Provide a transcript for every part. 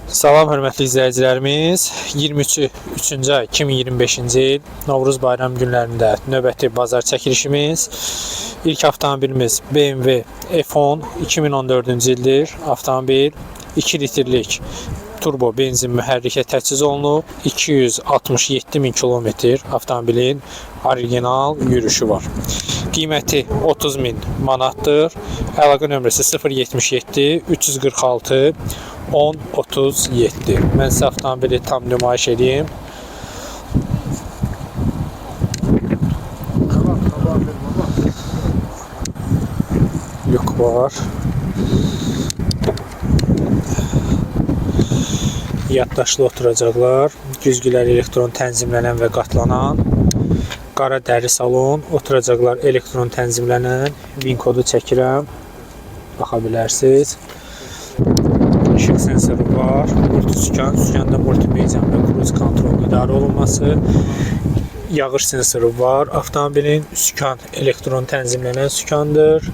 Salam hörmətli izləyicilərimiz. 23-ü 3-cü ay 2025-ci il Novruz bayram günlərində növbəti bazar çəkilişimiz. İlk avtomobilimiz BMW F10 2014-cü ildir. Avtomobil 2 litrlik turbo benzin mühərrikə təchiz olunub. 267 min kilometr avtomobilin orijinal yürüşü var. Qiyməti 30 min manatdır. Əlaqə nömrəsi 077 346 10 37. Mən sizə avtomobili tam nümayiş edeyim. Lük var. Yaddaşlı oturacaqlar, güzgülər elektron tənzimlənən və qatlanan, qara dəri salon, oturacaqlar elektron tənzimlənən, VIN kodu çəkirəm, baxa bilərsiniz. İşıq sensoru var, multi-sükan, sükanda multimedia və cruise kontrolun idarə olunması, yağış sensoru var. Avtomobilin sükan elektron tənzimlənən sükandır.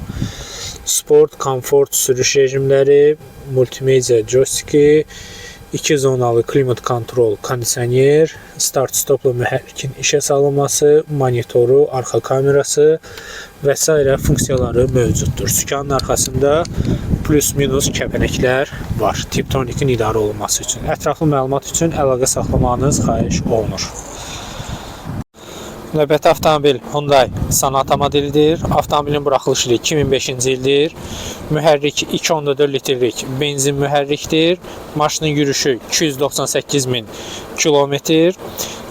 Sport, komfort sürüş rejimləri, multimedia joystiki, 2 zonalı klimat kontrol kondisioner, start stopla mühərrikin işə salınması, monitoru, arxa kamerası və sairə funksiyaları mövcuddur. Sükanın arxasında plus minus kəpənəklər var. Tiptronikin idarə olunması üçün. Ətraflı məlumat üçün əlaqə saxlamağınız xahiş olunur. Növbəti avtomobil Hyundai Sonata modelidir. Avtomobilin buraxılış ili 2005-ci ildir. Mühərrik 2.4 litrlik benzin mühərrikdir. Maşının yürüşü 298 min kilometr.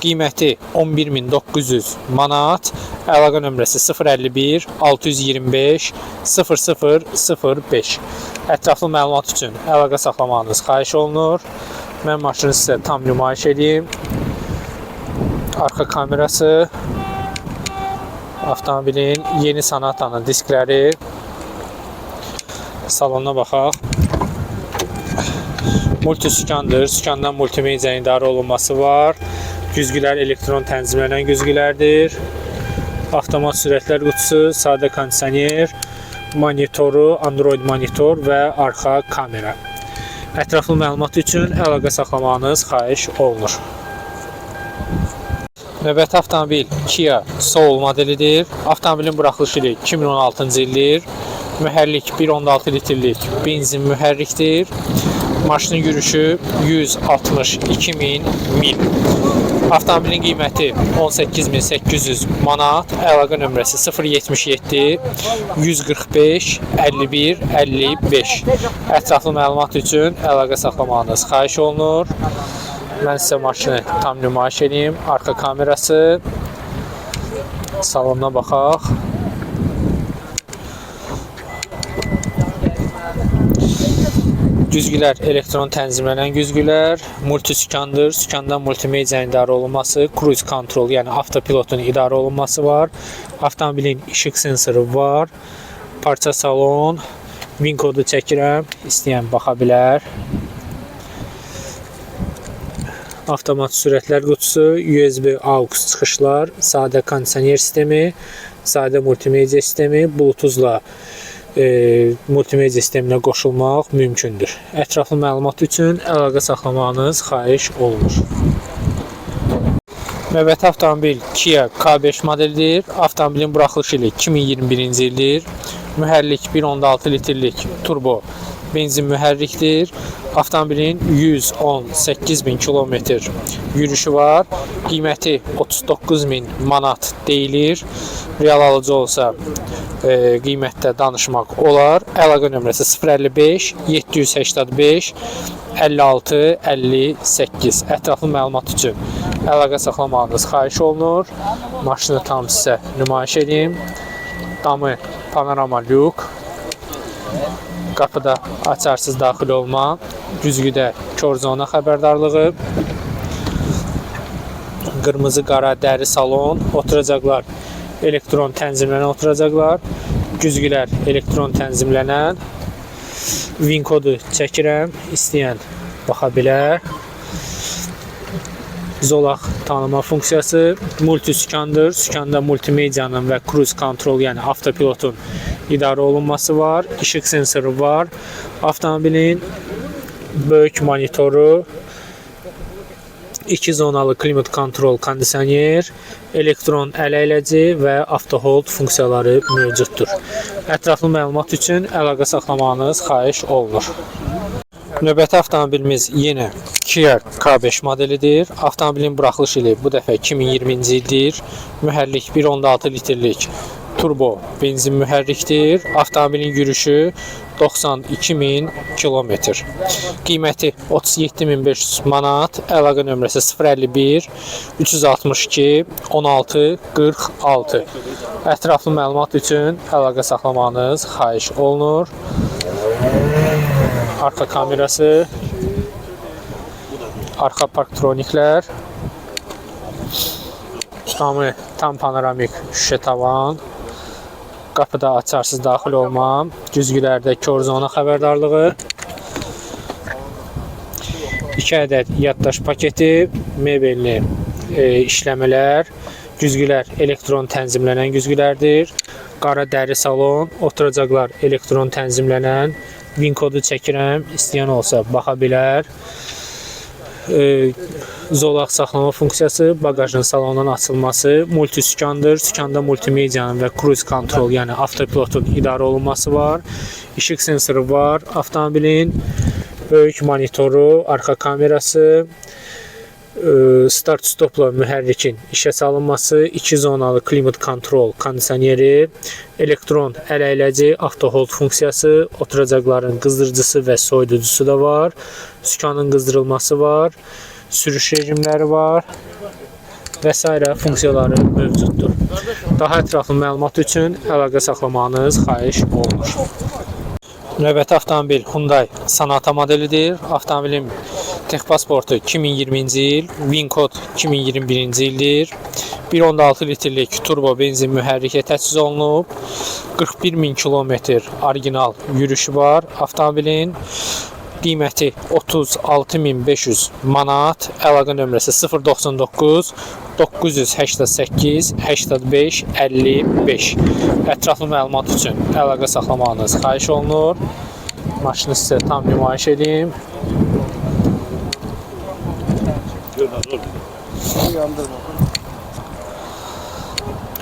Qiyməti 11.900 manat. Əlaqə nömrəsi 051 625 0005. Ətraflı məlumat üçün əlaqə saxlamağınız xahiş olunur. Mən maşını sizə tam nümayiş edeyim. Arxa kamerası, avtomobilin yeni Sonata'nın diskləri. Salona baxaq. Multi-sükandır. Sükandan multimedia idarə olunması var. Güzgülər elektron tənzimlənən güzgülərdir. Avtomat sürətlər qutusu, sadə kondisioner, monitoru, Android monitor və arxa kamera. Ətraflı məlumat üçün əlaqə saxlamağınız xahiş olunur. Növbəti avtomobil Kia Soul modelidir. Avtomobilin buraxılış ili 2016-cı ildir. Mühərrik 1.6 litrlik benzin mühərrikdir. Maşının yürüşü 162 min mil. Avtomobilin qiyməti 18.800 manat. Əlaqə nömrəsi 077 145 51 55. Ətraflı məlumat üçün əlaqə saxlamağınız xahiş olunur. Mən sizə maşını tam nümayiş edeyim. Arxa kamerası. Salona baxaq. Güzgülər elektron tənzimlənən güzgülər, multi-sükandır. Sükanda multimedia idarə olunması, cruise kontrol, yəni avtopilotun idarə olunması var. Avtomobilin işıq sensoru var. Parça salon, VIN kodu çəkirəm, istəyən baxa bilər. Avtomat sürətlər qutusu, USB AUX çıxışlar, sadə kondisioner sistemi, sadə multimedia sistemi, Bluetooth-la multimedia sisteminə qoşulmaq mümkündür. Ətraflı məlumat üçün əlaqə saxlamağınız xahiş olunur. Növbəti avtomobil Kia K5 modelidir. Avtomobilin buraxılış ili 2021-ci ildir. Mühərrik 1.6 litrlik turbo benzin mühərrikdir. Avtomobilin 118 min kilometr yürüşü var. Qiyməti 39 min manat deyilir. Real alıcı olsa qiymətdə danışmaq olar. Əlaqə nömrəsi 055 785 56 58. Ətraflı məlumat üçün əlaqə saxlamağınız xahiş olunur. Maşını tam sizə nümayiş edeyim. Damı panorama lük. Qapıda açarsız daxil olma, güzgüdə kor zona xəbərdarlığı, qırmızı qara dəri salon, oturacaqlar elektron tənzimlənən oturacaqlar, güzgülər elektron tənzimlənən, VIN kodu çəkirəm, istəyən baxa bilər. Zolaq tanıma funksiyası, multi-sükandır. Sükanda multimedianın və cruise kontrol, yəni avtopilotun idarə olunması var. İşıq sensoru var. Avtomobilin Böyük monitoru, 2 zonalı klimat kontrol kondisioner, elektron ələyləci və avtohold funksiyaları mövcuddur. Ətraflı məlumat üçün əlaqə saxlamağınız xahiş olunur. Növbəti avtomobilimiz yenə Kia K5 modelidir. Avtomobilin buraxılış ili bu dəfə 2020-ci ildir. Mühərrik 1.6 litrlik turbo benzin mühərrikdir. Avtomobilin yürüşü 92.000 kilometr. Qiyməti 37.500 manat. Əlaqə nömrəsi 051 362 16 46. Ətraflı məlumat üçün əlaqə saxlamağınız xahiş olunur. Arxa kamerası, arxa parktroniklər, tamı tam panoramik şüşə tavan, qapıda açarsız daxil olma, güzgülərdə kor zona xəbərdarlığı, 2 ədəd yaddaş paketi, mebelli işləmələr, güzgülər elektron tənzimlənən güzgülərdir. Qara dəri salon, oturacaqlar elektron tənzimlənən, VIN kodu çəkirəm, istəyən olsa baxa bilər. Zolaq saxlama funksiyası, bagajın salondan açılması, multi-sükandır. Sükanda multimedianın və cruise kontrol, yəni avtopilotun idarə olunması var. İşıq sensoru var. Avtomobilin böyük monitoru, arxa kamerası, start-stopla mühərrikin işə salınması, 2 zonalı klimat kontrol kondisioneri, elektron ələyləci, avtohold funksiyası, oturacaqların qızdırıcısı və soyuducusu da var. Sükanın qızdırılması var, sürüş rejimləri var və sairə funksiyaları mövcuddur. Daha ətraflı məlumat üçün əlaqə saxlamağınız xahiş olunur. Növbəti avtomobil Hyundai Sonata modelidir. Avtomobilin texpasportu 2020-ci il, VIN kod 2021-ci ildir. 1.6 litrlik turbo benzin mühərrikə təchiz olunub. 41.000 kilometr orijinal yürüşü var avtomobilin. Qiyməti 36.500 manat. Əlaqə nömrəsi 099 988 85 55. Ətraflı məlumat üçün əlaqə saxlamağınız xahiş olunur. Maşını sizə tam nümayiş edeyim.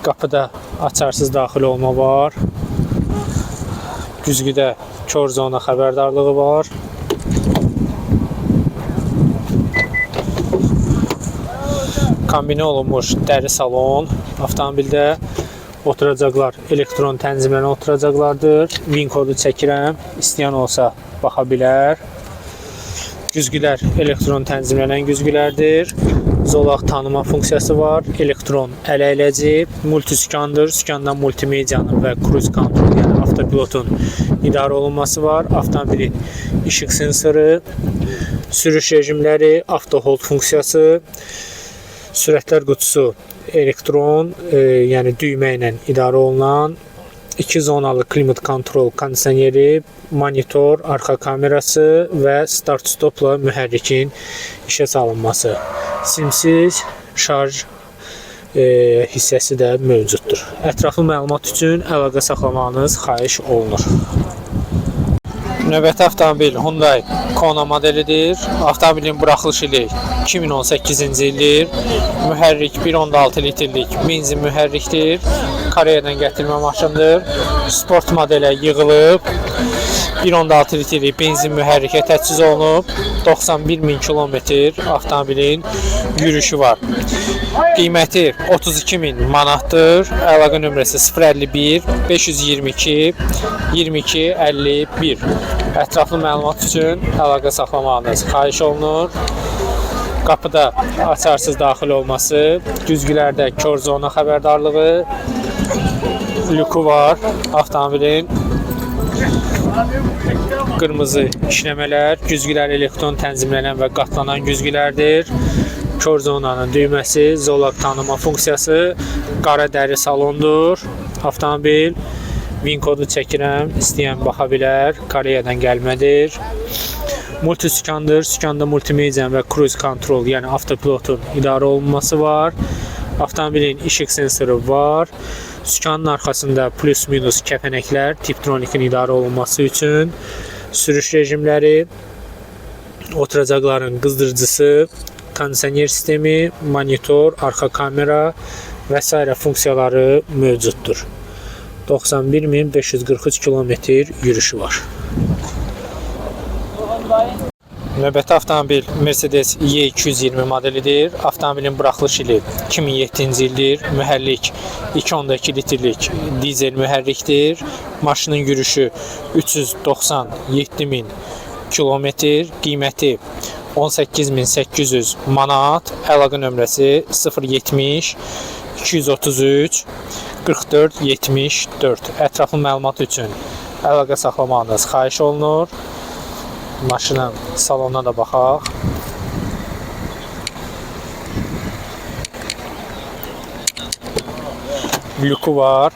Qapıda açarsız daxil olma var. Güzgüdə kor zona xəbərdarlığı var. Kombinə olunmuş dəri salon avtomobildə oturacaqlar elektron tənzimlənən oturacaqlardır. VIN kodu çəkirəm. İstəyən olsa baxa bilər. Güzgülər elektron tənzimlənən güzgülərdir. Zolaq tanıma funksiyası var. Elektron ələyləci, multisükandır. Sükandan multimedianın və cruise kontrol, yəni avtopilotun idarə olunması var. Avtomobilin işıq sensoru, sürüş rejimləri, avtohold funksiyası, sürətlər qutusu elektron, yəni düymə ilə idarə olunan 2 zonalı klimat kontrol kondisioneri, monitor, arxa kamerası və start-stopla mühərrikin işə salınması. Simsiz şarj hissəsi də mövcuddur. Ətraflı məlumat üçün əlaqə saxlamağınız xahiş olunur. Növbəti avtomobil Hyundai Kona modelidir. Avtomobilin buraxılış ili 2018-ci ildir. Mühərrik 1.6 litrlik benzin mühərrikdir. Koreyadan gətirmə maşındır. Sport modelə yığılıb. 1.6 litrlik benzin mühərrikə təchiz olunub. 91.000 kilometr avtomobilin yürüşü var. Qiyməti 32.000 manatdır. Əlaqə nömrəsi 051 522 22 51. Ətraflı məlumat üçün əlaqə saxlamağınız xahiş olunur. Qapıda açarsız daxil olması, güzgülərdə kor zona xəbərdarlığı, lüku var avtomobilin. Qırmızı işləmələr, güzgülər elektron tənzimlənən və qatlanan güzgülərdir. Kor zonanın düyməsi, zolaq tanıma funksiyası, qara dəri salondur. Avtomobil VIN kodu çəkirəm, istəyən baxa bilər. Koreyadan gəlmədir. Multisükandır. Sükanda multimedia və cruise kontrol, yəni avtopilotun idarə olunması var. Avtomobilin işıq sensoru var. Sükanın arxasında plus-minus kəpənəklər, tiptronikin idarə olunması üçün sürüş rejimləri, Oturacaqların qızdırıcısı, kondisioner sistemi, monitor, arxa kamera və sairə funksiyaları mövcuddur. 91.543 kilometr yürüşü var. Növbəti avtomobil Mercedes E220 modelidir. Avtomobilin buraxılış ili 2007-ci ildir. Mühərrik 2.2 litrlik dizel mühərrikdir. Maşının yürüşü 397.000 kilometr, qiyməti 18.800 manat, əlaqə nömrəsi 070 233 44 74. Ətraflı məlumat üçün əlaqə saxlamağınız xahiş olunur. Maşının salonuna da baxaq. Lüku var.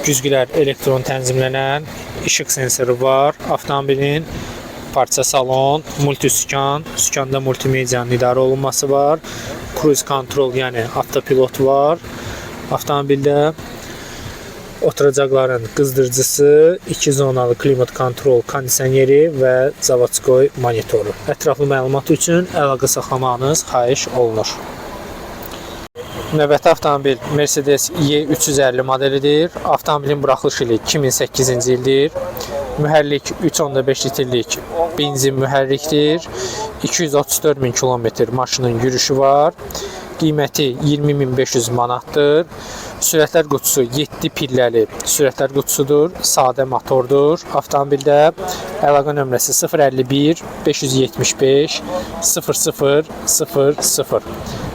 Güzgülər elektron tənzimlənən, işıq sensoru var. Avtomobilin parça salon, multisükan, sükanda multimedianın idarə olunması var. Cruise kontrol, yəni avtopilot var. Avtomobildə oturacaqların qızdırıcısı, 2 zonalı klimat kontrol kondisioneri və zavodskoy monitoru. Ətraflı məlumat üçün əlaqə saxlamağınız xahiş olunur. Növbəti avtomobil Mercedes E350 modelidir. Avtomobilin buraxılış ili 2008-ci ildir. Mühərrik 3.5 litrlik benzin mühərrikdir. 234.000 kilometr maşının yürüşü var. Qiyməti 20.500 manatdır. Sürətlər qutusu 7 pilləli sürətlər qutusudur. Sadə motordur. Avtomobildə əlaqə nömrəsi 051 575 00 00.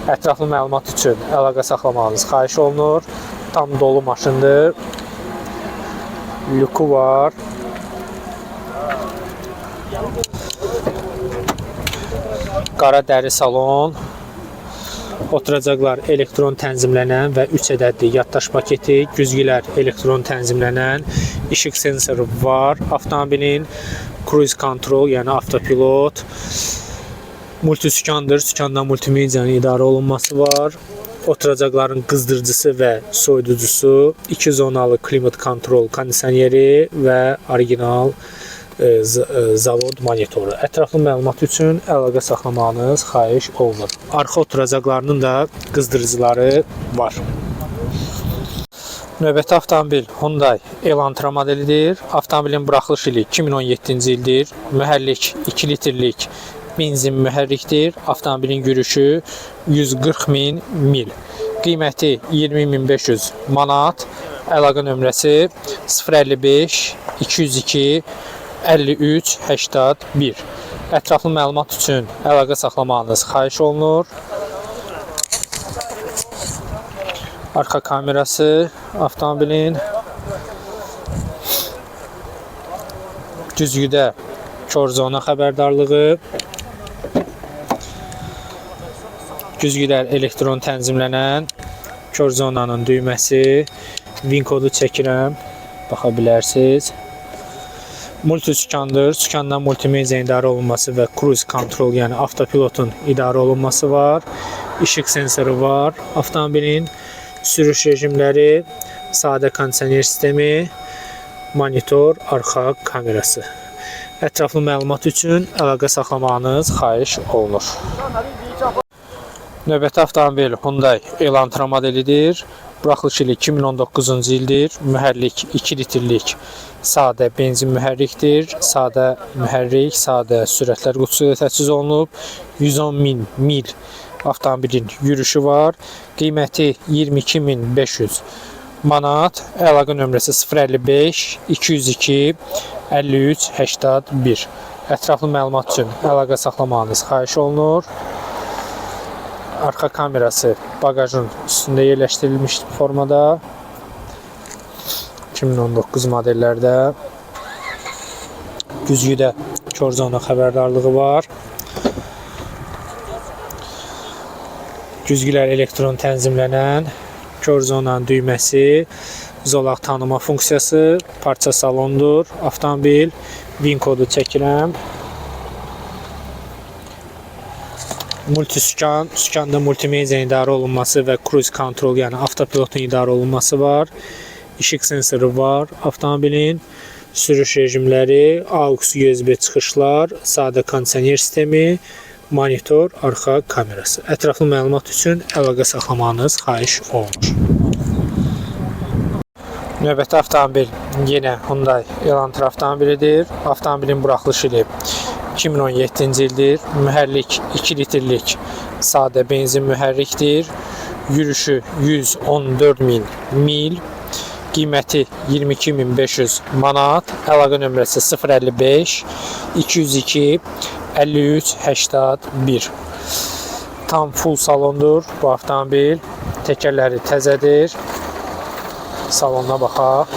Ətraflı məlumat üçün əlaqə saxlamağınız xahiş olunur. Tam dolu maşındır. Lüku var. Qara dəri salon. Oturacaqlar elektron tənzimlənən və 3 ədədli yaddaş paketi, güzgülər elektron tənzimlənən, işıq sensoru var. Avtomobilin cruise kontrol, yəni avtopilot, multisükandır. Sükanda multimedianın idarə olunması var. Oturacaqların qızdırıcısı və soyuducusu, 2 zonalı klimat kontrol kondisioneri və orijinal zavod monitoru. Ətraflı məlumat üçün əlaqə saxlamağınız xahiş olunur. Arxa oturacaqlarının da qızdırıcıları var. Növbəti avtomobil Hyundai Elantra modelidir. Avtomobilin buraxılış ili 2017-ci ildir. Mühərrik 2 litrlik benzin mühərrikdir. Avtomobilin yürüşü 140.000 mil. Qiyməti 20.500 manat. Əlaqə nömrəsi 055 202 53 81. Ətraflı məlumat üçün əlaqə saxlamağınız xahiş olunur. Arxa kamerası avtomobilin, güzgüdə kor zona xəbərdarlığı, güzgülər elektron tənzimlənən, kor zonanın düyməsi, VIN kodu çəkirəm, baxa bilərsiniz. Multisükandır. Sükandan multimedia idarə olunması və cruise kontrol, yəni avtopilotun idarə olunması var. İşıq sensoru var. Avtomobilin sürüş rejimləri, sadə kondisioner sistemi, monitor, arxa kamerası. Ətraflı məlumat üçün əlaqə saxlamağınız xahiş olunur. Növbəti avtomobil Hyundai Elantra modelidir. Buraxılış ili 2019-cu ildir. Mühərrik 2 litrlik sadə benzin mühərrikdir. Sadə mühərrik, sadə sürətlər qutusu ilə təchiz olunub. 110.000 mil avtomobilin yürüşü var. Qiyməti 22.500 manat. Əlaqə nömrəsi 055 202 53 81. Ətraflı məlumat üçün əlaqə saxlamağınız xahiş olunur. Arxa kamerası bagajın üstündə yerləşdirilmiş formada. 2019 modellərdə güzgüdə kor zona xəbərdarlığı var. Güzgülər elektron tənzimlənən, kor zonanın düyməsi, zolaq tanıma funksiyası, parça salondur. Avtomobil VIN kodu çəkirəm. Multisükan, sükanda multimedia idarə olunması və cruise kontrol, yəni avtopilotun idarə olunması var. İşıq sensoru var. Avtomobilin Sürüş rejimləri, AUX USB çıxışlar, sadə kondisioner sistemi, monitor, arxa kamerası. Ətraflı məlumat üçün əlaqə saxlamağınız xahiş olunur. Növbəti avtomobil yenə Hyundai Elantra avtomobilidir. Avtomobilin buraxılış ili 2017-ci ildir. Mühərrik 2 litrlik sadə benzin mühərrikdir. Yürüşü 114 min mil. Qiyməti 22.500 manat. Əlaqə nömrəsi 055 202 53 81. Tam full salondur bu avtomobil. Təkərləri təzədir. Salona baxaq.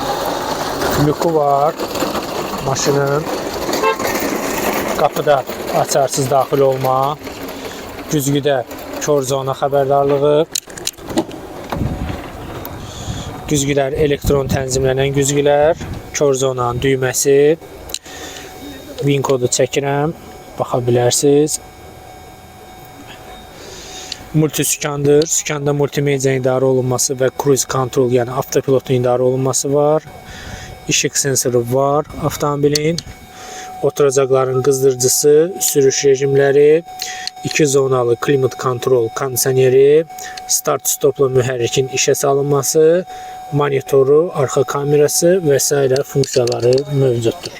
Lüku var maşının. Qapıda açarsız daxil olma. Güzgüdə kör zona xəbərdarlığı. Güzgülər elektron tənzimlənən güzgülər. Kör zonanın düyməsi. VIN kodu çəkirəm. Baxa bilərsiniz. Multi sükandır. Sükanda multimedia idarə olunması və cruise control, yəni avtopilotun idarə olunması var. İşıq sensoru var avtomobilin. Oturacaqların qızdırıcısı, sürüş rejimləri, 2 zonalı klimat kontrol kondisioneri, start stopla mühərrikin işə salınması, monitoru, arxa kamerası və sairə funksiyaları mövcuddur.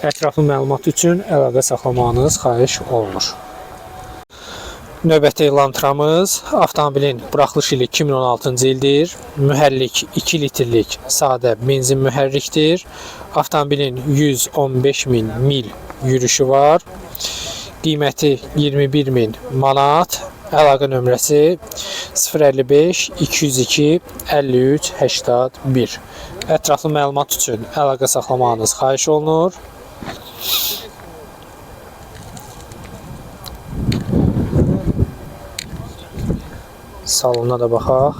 Ətraflı məlumat üçün əlaqə saxlamağınız xahiş olunur. Növbəti Elantramız avtomobilin buraxılış ili 2016-cı ildir. Mühərrik 2 litrlik sadə benzin mühərrikdir. Avtomobilin 115 min mil yürüşü var. Qiyməti 21 min manat. Əlaqə nömrəsi 055 202 53 81. Ətraflı məlumat üçün əlaqə saxlamağınız xahiş olunur. Salona da baxaq.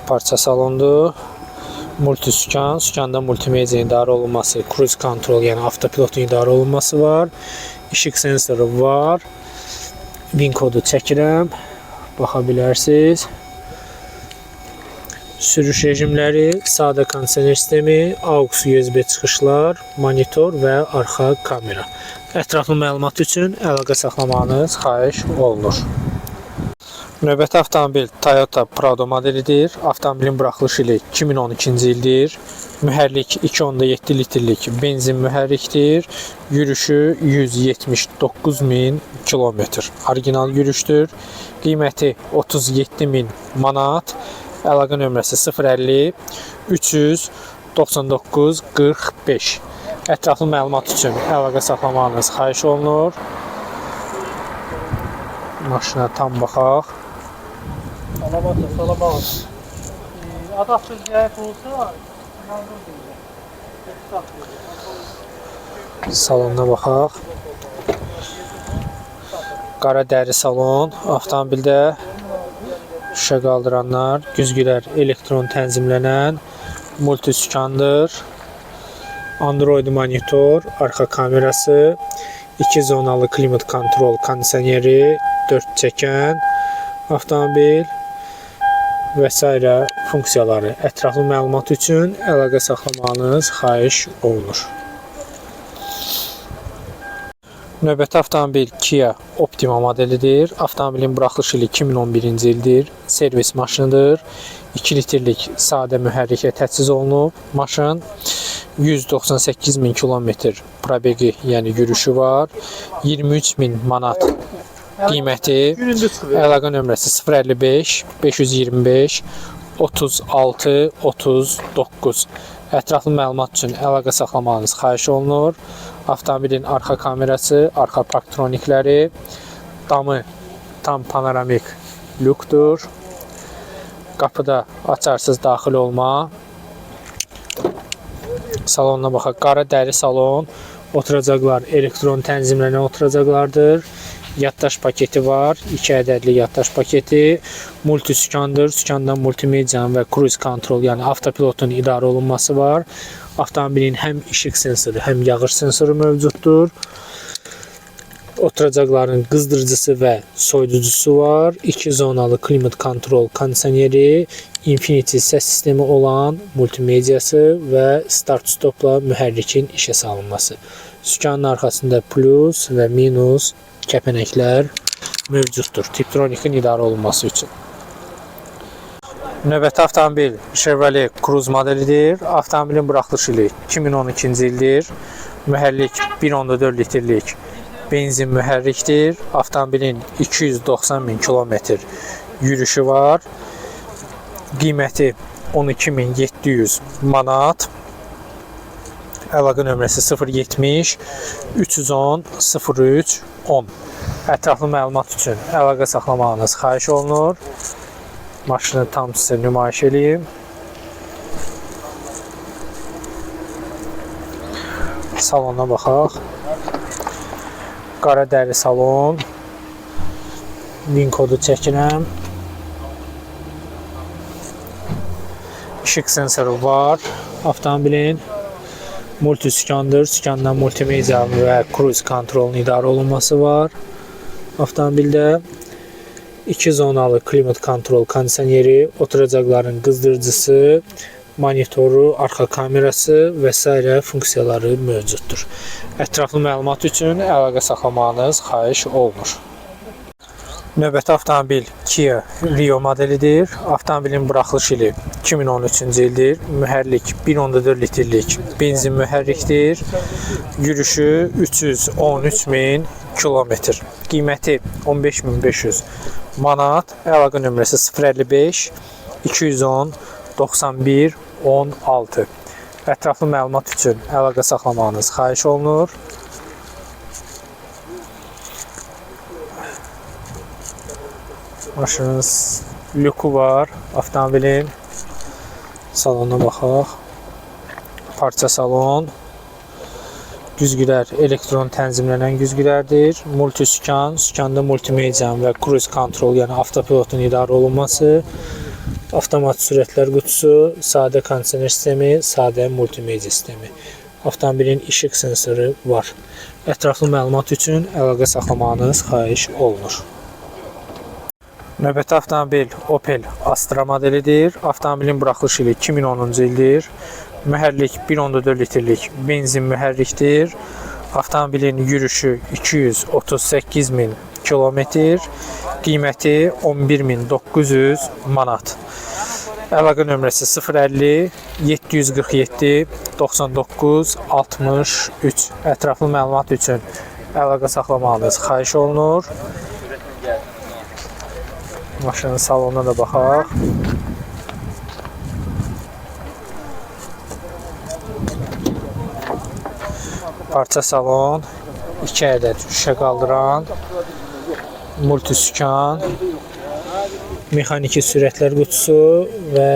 Parça salondur. Multi sükan, sükanda multimedia idarə olunması, cruise control, yəni avtopilotun idarə olunması var. İşıq sensoru var. VIN kodu çəkirəm. Baxa bilərsiniz. Sürüş rejimləri, sadə kondisioner sistemi, AUX USB çıxışlar, monitor və arxa kamera. Ətraflı məlumat üçün əlaqə saxlamağınız xahiş olunur. Növbəti avtomobil Toyota Prado modelidir. Avtomobilin buraxılış ili 2012-ci ildir. Mühərrik 2.7 litrlik benzin mühərrikdir. Yürüşü 179 min kilometr. Orijinal yürüşdür. Qiyməti 37 min manat. Əlaqə nömrəsi 050 399 45. Ətraflı məlumat üçün əlaqə saxlamağınız xahiş olunur. Maşına tam baxaq. Salamat, salamat. Adaptör zayıf olsa inandım diyeceğim. Salonuna baxaq. Qara dəri salon. Avtomobildə şüşə qaldıranlar, güzgülər elektron tənzimlənən, multi sükandır. Android monitor, arxa kamerası, 2 zonalı klimat kontrol kondisioneri, 4 çəkən avtomobil və sairə funksiyaları. Ətraflı məlumat üçün əlaqə saxlamağınız xahiş olunur. Növbəti avtomobil Kia Optima modelidir. Avtomobilin buraxılış ili 2011-ci ildir. Servis maşınıdır. 2 litrlik sadə mühərrikə təchiz olunub. Maşın 198 min kilometr probeqi, yəni yürüşü var. 23 min manat qiyməti. Əlaqə nömrəsi 055 525 36 39. Ətraflı məlumat üçün əlaqə saxlamağınız xahiş olunur. Avtomobilin arxa kamerası, arxa parktronikləri, damı tam panoramik lükdür. Qapıda açarsız daxil olma. Salonuna baxaq. Qara dəri salon. Oturacaqlar elektron tənzimlənən oturacaqlardır. Yaddaş paketi var. 2 ədədli yaddaş paketi. Multi sükandır. Sükanda multimedianın və cruise control, yəni avtopilotun idarə olunması var. Avtomobilin həm işıq sensoru, həm yağış sensoru mövcuddur. Oturacaqların qızdırıcısı və soyuducusu var. 2 zonalı klimat kontrol kondisioneri, Infinity səs sistemi olan multimediası və start-stopla mühərrikin işə salınması. Sükanın arxasında plus və minus kəpənəklər mövcuddur. Tiptronikin idarə olunması üçün. Növbəti avtomobil Chevrolet Cruze modelidir. Avtomobilin buraxılış ili 2012-ci ildir. Mühərrik 1.4 litrlik benzin mühərrikdir. Avtomobilin 290 min kilometr yürüşü var. Qiyməti 12.700 manat. Əlaqə nömrəsi 070 310 03 10. Ətraflı məlumat üçün əlaqə saxlamağınız xahiş olunur. Maşını tam sizə nümayiş eləyim. Salona baxaq. Qara dəri salon. VIN kodu çəkirəm. İşıq sensoru var avtomobilin. Multi-sükandır. Sükandan multimedia və cruise kontrolun idarə olunması var. Avtomobildə 2 zonalı klimat kontrol kondisioneri, oturacaqların qızdırıcısı, monitoru, arxa kamerası və sairə funksiyaları mövcuddur. Ətraflı məlumat üçün əlaqə saxlamağınız xahiş olunur. Növbəti avtomobil Kia Rio modelidir. Avtomobilin buraxılış ili 2013-cü ildir. Mühərrik 1.4 litrlik benzin mühərrikdir. Yürüşü 313 min kilometr. Qiyməti 15.500 manat. Əlaqə nömrəsi 055 210 91 16. Ətraflı məlumat üçün əlaqə saxlamağınız xahiş olunur. Maşının lüku var avtomobilin. Salona baxaq. Parça salon. Güzgülər elektron tənzimlənən güzgülərdir. Multi-sükan, sükanda multimedia və cruise kontrol, yəni avtopilotun idarə olunması, avtomat sürətlər qutusu, sadə kondisioner sistemi, sadə multimedia sistemi. Avtomobilin işıq sensoru var. Ətraflı məlumat üçün əlaqə saxlamağınız xahiş olunur. Növbəti avtomobil Opel Astra modelidir. Avtomobilin buraxılış ili 2010-cu ildir. Mühərrik 1.4 litrlik benzin mühərrikdir. Avtomobilin yürüşü 238 min kilometr. Qiyməti 11.900 manat. Əlaqə nömrəsi 050 747 99 63. Ətraflı məlumat üçün əlaqə saxlamağınız xahiş olunur. Maşının salonuna da baxaq. Parça salon, 2 ədəd şüşə qaldıran, multisükan, mexaniki sürətlər qutusu və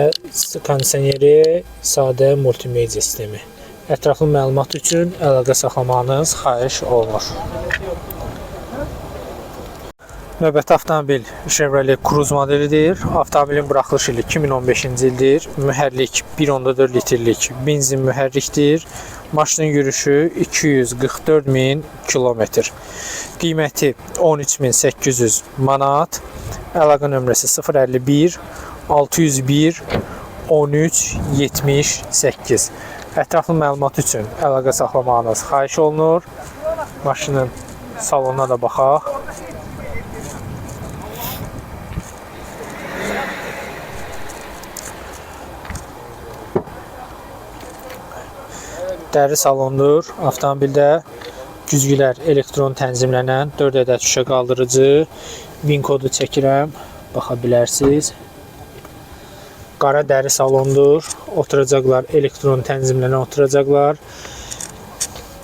kondisioneri, sadə multimedia sistemi. Ətraflı məlumat üçün əlaqə saxlamağınız xahiş olunur. Növbəti avtomobil Chevrolet Cruze modelidir. Avtomobilin buraxılış ili 2015-ci ildir. Mühərrik 1.4 litrlik benzin mühərrikdir. Maşının yürüşü 244 min kilometr. Qiyməti 13.800 manat. Əlaqə nömrəsi 051 601 13 78. Ətraflı məlumat üçün əlaqə saxlamağınız xahiş olunur. Maşının salonuna da baxaq. Dəri salondur. Avtomobildə güzgülər elektron tənzimlənən 4 ədəd şüşə qaldırıcı, VIN kodu çəkirəm, baxa bilərsiniz. Qara dəri salondur. Oturacaqlar elektron tənzimlənən oturacaqlar.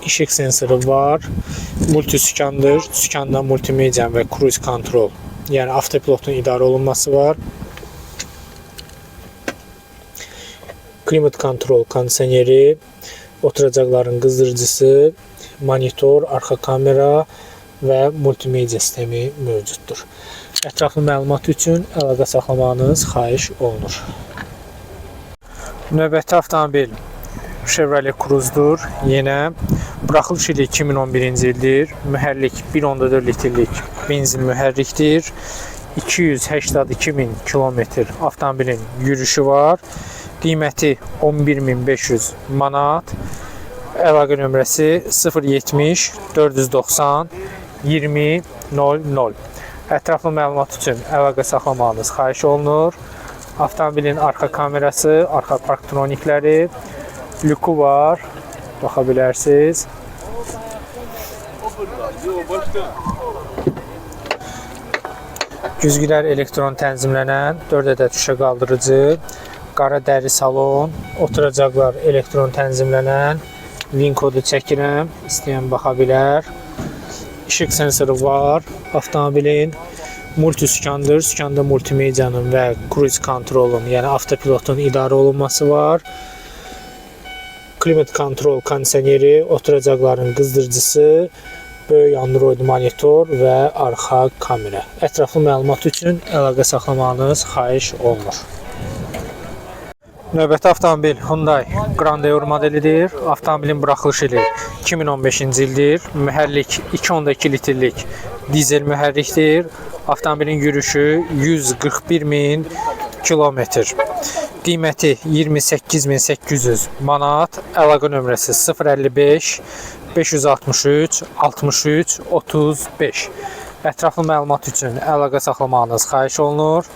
İşıq sensoru var. Multisükandır. Sükanda multimedia və cruise kontrol, yəni avtopilotun idarə olunması var. Klimat kontrol kondisioneri, oturacaqların qızdırıcısı, monitor, arxa kamera və multimedia sistemi mövcuddur. Ətraflı məlumat üçün əlaqə saxlamağınız xahiş olunur. Növbəti avtomobil Chevrolet Cruze-dur. Yenə buraxılış ili 2011-ci ildir. Mühərrik 1.4 litrlik benzin mühərrikdir. 282 min kilometr avtomobilin yürüyüşü var. Qiyməti 11.500 manat. Əlaqə nömrəsi 070 490 20 00. Ətraflı məlumat üçün əlaqə saxlamağınız xahiş olunur. Avtomobilin arxa kamerası, arxa parktronikləri, lüku var. Baxa bilərsiniz. Güzgülər elektron tənzimlənən 4 ədəd şüşə qaldırıcı, qara dəri salon, oturacaqlar elektron tənzimlənən, VIN kodu çəkirəm, istəyən baxa bilər. İşıq sensoru var avtomobilin. Multi-sükandır. Sükanda multimediyanın və cruise kontrolun, yəni avtopilotun idarə olunması var. Klimat kontrol kondisioneri, oturacaqların qızdırıcısı, böyük Android monitor və arxa kamera. Ətraflı məlumat üçün əlaqə saxlamağınız xahiş olunur. Növbəti avtomobil Hyundai Grandeur modelidir. Avtomobilin buraxılış ili 2015-ci ildir. Mühərrik 2.2 litrlik dizel mühərrikdir. Avtomobilin yürüyüşü 141 min kilometr. Qiyməti 28.800 manat. Əlaqə nömrəsi 055 563 63 35. Ətraflı məlumat üçün əlaqə saxlamağınız xahiş olunur.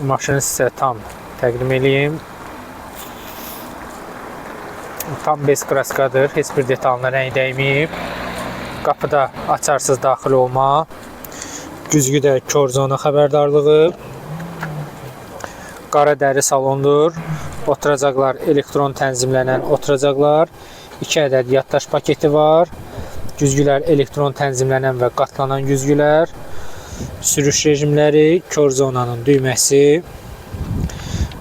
Maşını sizə tam təqdim eləyim. Tam bez kraskadır. Heç bir detalına rəng dəyməyib. Qapıda açarsız daxil olma. Güzgüdə kor zona xəbərdarlığı. Qara dəri salondur. Oturacaqlar elektron tənzimlənən oturacaqlar. 2 ədəd yaddaş paketi var. Güzgülər elektron tənzimlənən və qatlanan güzgülər. Sürüş rejimləri, kor zonanın düyməsi,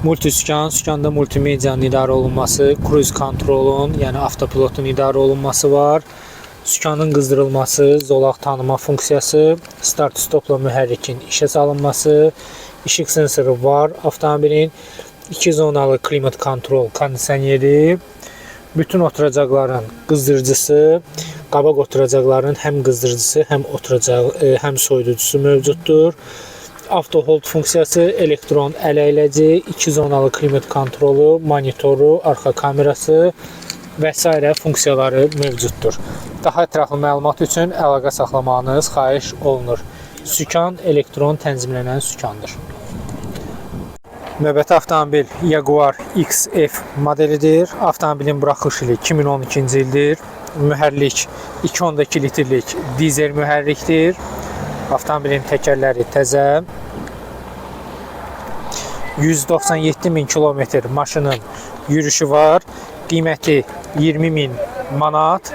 multi-sükan, sükanda multimediyanın idarə olunması, cruise kontrolun, yəni avtopilotun idarə olunması var. Sükanın qızdırılması, zolaq tanıma funksiyası, start-stopla mühərrikin işə salınması, işıq sensoru var avtomobilin, 2 zonalı klimat kontrol kondisioneri, bütün oturacaqların qızdırıcısı, qabaq oturacaqların həm qızdırıcısı, həm oturacaq, həm soyuducusu mövcuddur. Auto hold funksiyası, elektron ələyləci, 2 zonalı klimat kontrolu, monitoru, arxa kamerası və sairə funksiyaları mövcuddur. Daha ətraflı məlumat üçün əlaqə saxlamağınız xahiş olunur. Sükan elektron tənzimlənən sükandır. Növbəti avtomobil Jaguar XF modelidir. Avtomobilin buraxılış ili 2012-ci ildir. Mühərrik 2.2 litrlik dizel mühərrikdir. Avtomobilin təkərləri təzə. 197 min kilometr maşının yürüyüşü var. Qiyməti 20 min manat.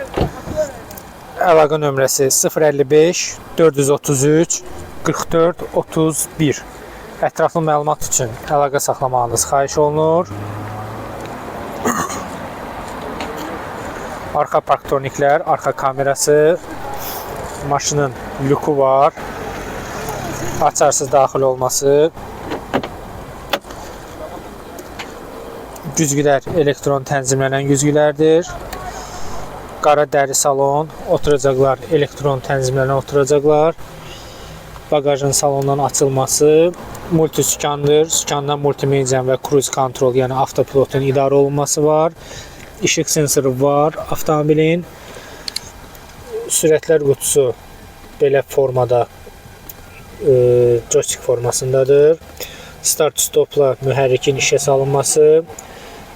Əlaqə nömrəsi 055 433 44 31. Ətraflı məlumat üçün əlaqə saxlamağınız xahiş olunur. Arxa parktroniklər, arxa kamerası, maşının lüku var. Açarsız daxil olması. Güzgülər elektron tənzimlənən güzgülərdir. Qara dəri salon, oturacaqlar elektron tənzimlənən oturacaqlar. Bagajın salondan açılması, multi-sükandır. Sükandan multimedia və cruise kontrol, yəni avtopilotun idarə olunması var. İşıq sensoru var avtomobilin. Sürətlər qutusu belə formada, joystick formasındadır. Start-stopla mühərrikin işə salınması,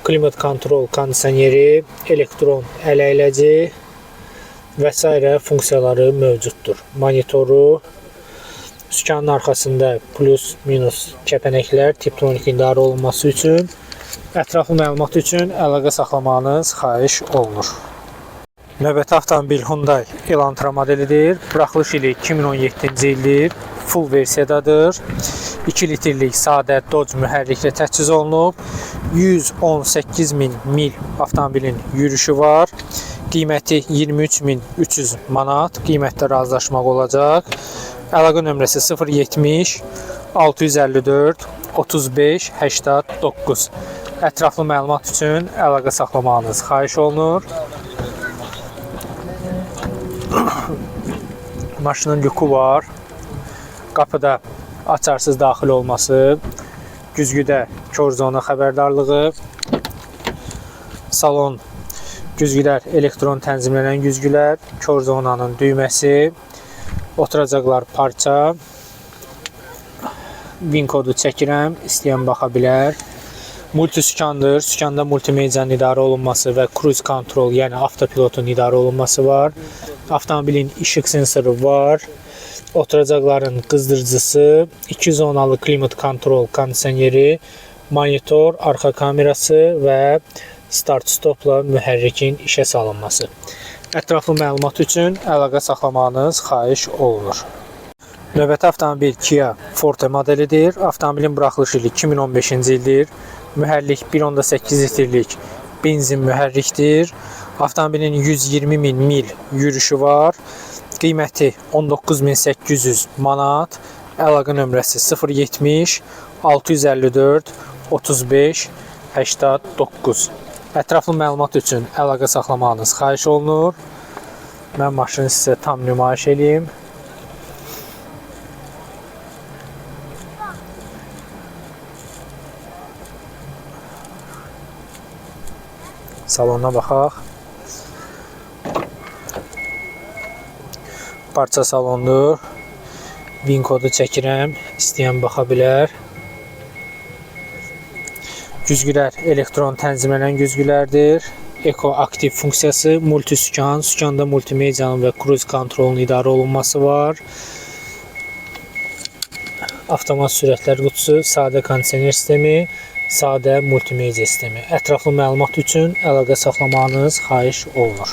klimat kontrol kondisioneri, elektron ələyləci və sairə funksiyaları mövcuddur. Monitoru, sükanın arxasında plus, minus kəpənəklər tiptronik idarə olunması üçün. Ətraflı məlumat üçün əlaqə saxlamağınız xahiş olunur. Növbəti avtomobil Hyundai Elantra modelidir. Buraxılış ili 2017-ci ildir. Full versiyadadır. 2 litrlik sadə Dodge mühərriklə təchiz olunub. 118 min mil avtomobilin yürüyüşü var. Qiyməti 23.300 manat. Qiymətdə razılaşmaq olacaq. Əlaqə nömrəsi 070 654 35 89. Ətraflı məlumat üçün əlaqə saxlamağınız xahiş olunur. Maşının lüku var. Qapıda açarsız daxil olması, güzgüdə kör zona xəbərdarlığı, salon güzgülər elektron tənzimlənən güzgülər, kör zonanın düyməsi, oturacaqlar parça, VIN kodu çəkirəm, istəyən baxa bilər. Multi sükandır. Sükanda multimediyanın idarə olunması və cruise control, yəni avtopilotun idarə olunması var. Avtomobilin işıq sensoru var. Oturacaqların qızdırıcısı, 2 zonalı klimat kontrol kondisioneri, monitor, arxa kamerası və start-stopla mühərrikin işə salınması. Ətraflı məlumat üçün əlaqə saxlamağınız xahiş olunur. Növbəti avtomobil Kia Forte modelidir. Avtomobilin buraxılış ili 2015-ci ildir. Mühərrik 1.8 litrlik benzin mühərrikdir. Avtomobilin 120 min mil yürüşü var. Qiyməti 19.800 manat. Əlaqə nömrəsi 070 654 35 89. Ətraflı məlumat üçün əlaqə saxlamağınız xahiş olunur. Mən maşını sizə tam nümayiş eləyim. Salona baxaq. Parça salondur. VIN kodu çəkirəm. İstəyən baxa bilər. Güzgülər elektron tənzimlənən güzgülərdir. Eko aktiv funksiyası, multi sükan, sükanda multimediyanın və cruise kontrolun idarə olunması var. Avtomat sürətlər qutusu, sadə kondisioner sistemi, sadə multimedia sistemi. Ətraflı məlumat üçün əlaqə saxlamağınız xahiş olunur.